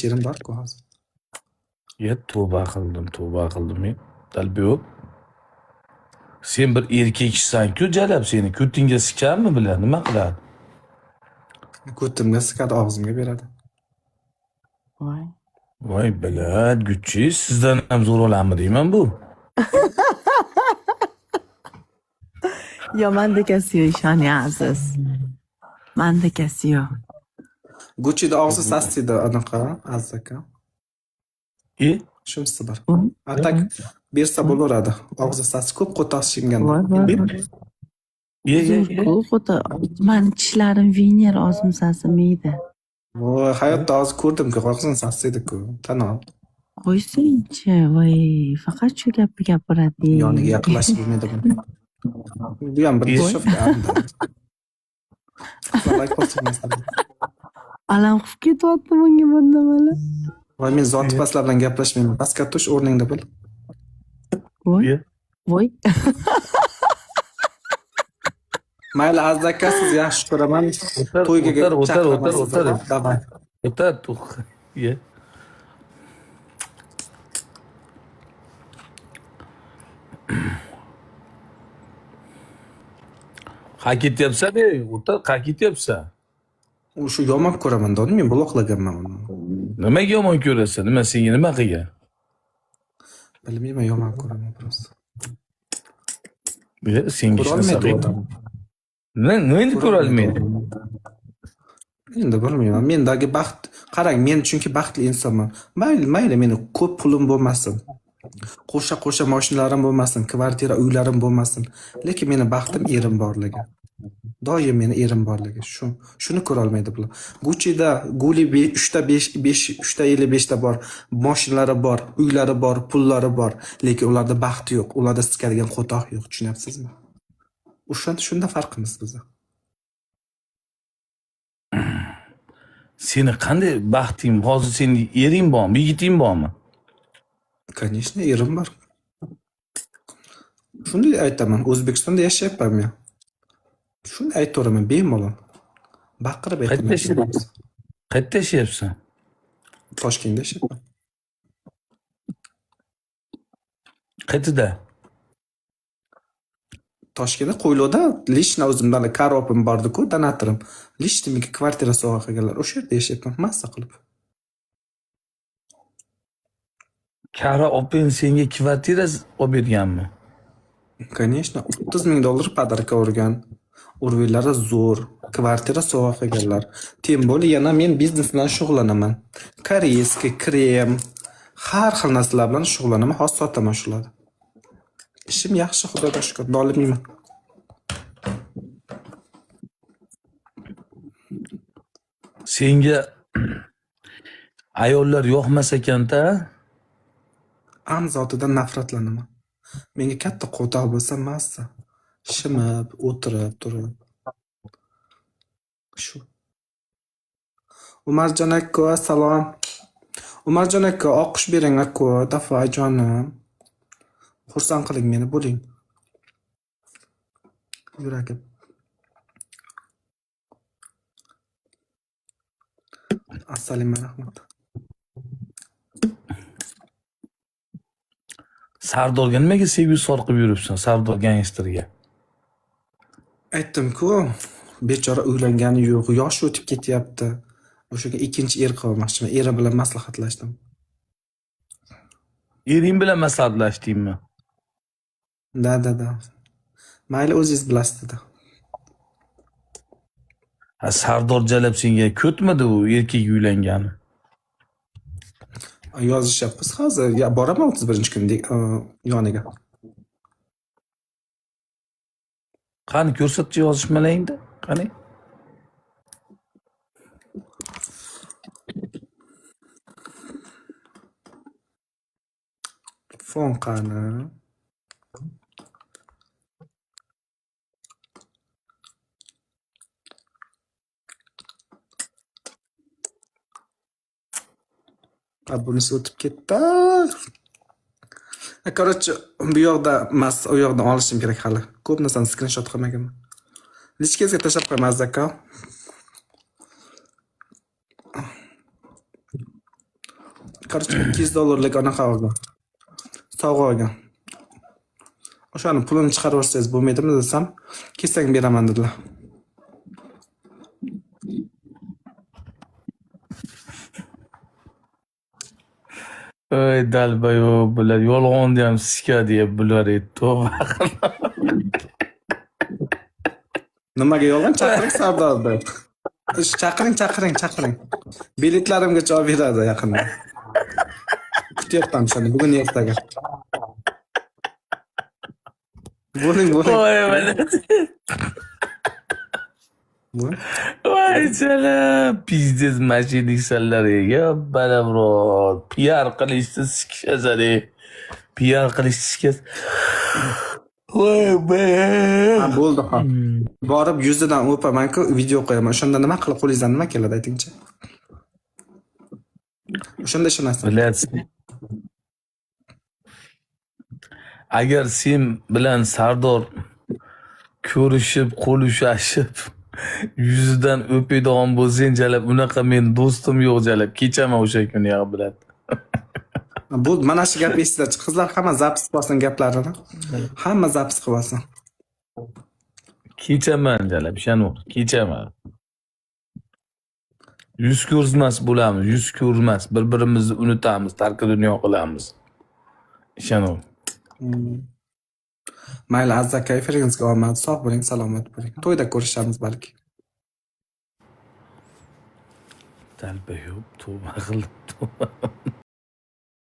Erim bor-ku hozir. Ya tavba qildim, tavba qildim. Men. Dalbek. Sen bir erkaksan-ku, jalab seni ko'tingga sikarmi bilan? Nima qiladi? Ko'timga sikadi, og'zimga beradi. Voy. Voy bilad, Gucci, sizdan ham zo'r olammi deyman bu. Yo, manda kasiyo ishonyapsiz. Manda kasiyo. Gucci'da og'zi sasiydi anaqa, Aziz aka. E? Shunisi bor. Voy, A tak bersa bo'laveradi. Og'zi sasi ko'p qo'tos shinganda. voy, voy. voy. E, e, e. Zo'r-ku, qo'ta. Mani tishlarim vener og'zim sasimaydi. Voy, hayotda hozir ko'rdimku, og'zing sasiydi-ku. Tan ol. Qo'ysinchi, voy, faqat shu gapni gapiradi. Yoniga yaqinlashib bo'lmaydi buni. Bu ham bir E? dushovka. Qizlar like bosing. Alam qilib ketyapti bunga bunda mana. Voy, men zoti pastlar bilan gaplashmayman. Pastga tush, o'rningda bo'l. Voy, E? voy. Mayli, Aziz aka, siz yaxshi ko'raman. O'tar, To'yga o'tar, o'tar, chaqiraman o'tar, sizni. o'tar. Давай. O'tar, to'q. E. Qa ketyapsan ey? O'tar, qa ketyapsan? U shu yomon ko'raman, doim men bloklaganman uni. Nimaga yomon ko'rasan? Nima senga nima qilgan? Bilmayman, yomon ko'raman просто. E, senga hech narsa Ko'rolmaydi u qilgan. odam. Nima endi ko'rolmaydi? Endi bilmayman. Mendagi baxt, qarang, men chunki baxtli insonman. Mayli, mayli, meni ko'p pulim bo'lmasin. Qo'sha-qo'sha mashinalarim bo'lmasin, kvartira, uylarim bo'lmasin. Lekin meni baxtim erim borligi. Doim meni erim borligi. Shu, shuni ko'rolmaydi bular. Gucci'da Guli 3 ta 5 5 3 ta 55 ta bor, mashinalari bor, uylari bor, pullari bor, lekin ularda baxti yo'q, ularda sikadigan qo'toq yo'q, tushunyapsizmi? O'sha shunda farqimiz bizni. Seni qanday baxting? Hozir seni ering bormi, yigiting bormi? Конечно, erim bor. Shunday aytaman, O'zbekistonda yashayapman men. Shunday aytaveraman bemalol. Baqirib aytaman. Qayerda yashayapsan? Qayerda yashayapsan? Toshkentda yashayapman. Qayerda? Toshkentda Qo'yliqda лично o'zimdan karopim bordi-ku, donatorim. Лично menga kvartira sovg'a qilganlar. O'sha yerda yashayapman, mazza qilib. Kara opang senga kvartira olib berganmi? Конечно, 30 ming dollar podarka urgan. Urvelari zo'r, kvartira sovg'a qilganlar. Тем более yana men biznes bilan shug'ullanaman. Koreyskiy krem, har xil narsalar bilan shug'ullanaman, hozir sotaman shularni. Ishim yaxshi, Xudoga shukr, nolimayman. Senga ayollar yoqmas ekanda. Am zotidan nafratlanaman. Menga katta qo'toq bo'lsa mazza. Shimib, o'tirib, turib. Shu. Umarjon aka, salom. Umarjon aka, oqqush bering aka, davay jonim. Xursand qiling meni, bo'ling. Yuragim. Assalima rahmat. Sardorga nimaga sevgi solqib yuribsan? Sardor gangsterga. Aytdim-ku, bechora uylangani yo'q, yoshi o'tib ketyapti. O'shaga ikkinchi er qilmoqchiman. Eri bilan maslahatlashdim. Ering bilan maslahatlashdingmi? Da, da, da. Mayli o'zingiz bilasiz dedi. Ha, Sardor jalab senga ko'tmidi u erkak uylangani? Yozishyapmiz hozir. Ya boraman 31-kun yoniga. Qani ko'rsatchi yozishmalaringni? Qani? Fon qani? Ha, bunisi o'tib ketdi. Ha, Короче, bu yoqda emas, u yoqdan olishim kerak hali. Ko'p narsani skrinshot qilmaganman. Lichkangizga tashlab qo'yaman, Aziz aka. Короче, 200 dollarlik anaqa olgan. Sovg'a olgan. O'shani pulini chiqarib yuborsangiz bo'lmaydimi desam, kelsang beraman dedilar. Ey долбоёб, bular yolg'onni ham sikadi deb bular tavba qildim. Nimaga yolg'on? Chaqiring Sardorni. Chaqiring, chaqiring, chaqiring. Biletlarimgacha olib beradi yaqinda. Kutyapman seni bugun ertaga. Bo'ling, bo'ling. Voy блядь. Bo'ling. Voy jalab, пиздец мошенник sanlar ega, bro. Piar qilishni sikishasan ey. Piar qilishni sikas. Voy be. Ha, bo'ldi ha. Borib yuzidan o'paman-ku, video qo'yaman. O'shanda nima qilib qo'lingizdan nima keladi aytingchi? O'shanda ishonasiz. Блядь. Agar sen bilan Sardor ko'rishib, qo'l ushlashib, yuzidan o'padigan bo'lsang jalab, unaqa men do'stim yo'q jalab. Kechaman o'sha kuni ya biladi. Bu mana shu gap esingizda. Qizlar hamma запись qilib olsin gaplarini. Hamma запись qilib olsin. Kechaman jalab, ishonur, kechaman. Yuz ko'rmas bo'lamiz, yuz ko'rmas, bir-birimizni unutamiz, tarki dunyo qilamiz. Ishonur. Mayli, Aziz aka, efiringizga omad. Sog' bo'ling, salomat bo'ling. To'yda ko'rishamiz balki. Долбоёб, tavba qildim, tavba.